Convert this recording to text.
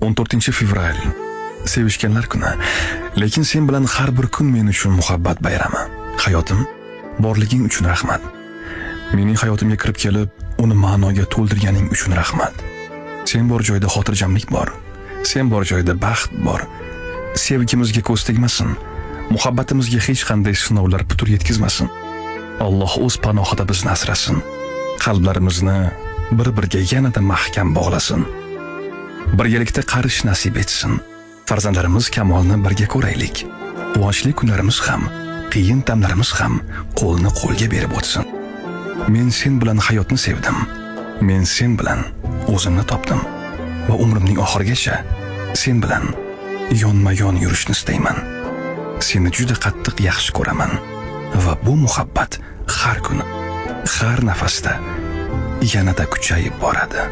14 fevral sevishganlar kuni. Lekin sen bilan har bir kun men uchun muhabbat bayrami. Hayotim, borliging uchun rahmat. Mening hayotimga kirib kelib, uni ma'noga to'ldirganing uchun rahmat. Sen bor joyda xotirjamlik bor. Sen bor joyda baxt bor. Sevgimizga ko'z tegmasin. Muhabbatimizga hech qanday sinovlar putur yetkazmasin. Alloh o'z panohida bizni asrasin. Qalblarimizni bir-biriga yanada mahkam bog'lasin. Birgalikda qarish nasib etsin. Farzandlarimiz kamolini birga ko'raylik. Quvonchli kunlarimiz ham, qiyin damlarimiz ham qo'lni qo'lga berib o'tsin. Men sen bilan hayotni sevdim. Men sen bilan o'zimni topdim va umrimning oxirigacha sen bilan yonma-yon yurishni istayman. Seni juda qattiq yaxshi ko'raman va bu muhabbat har kuni, har nafasda yanada kuchayib boradi.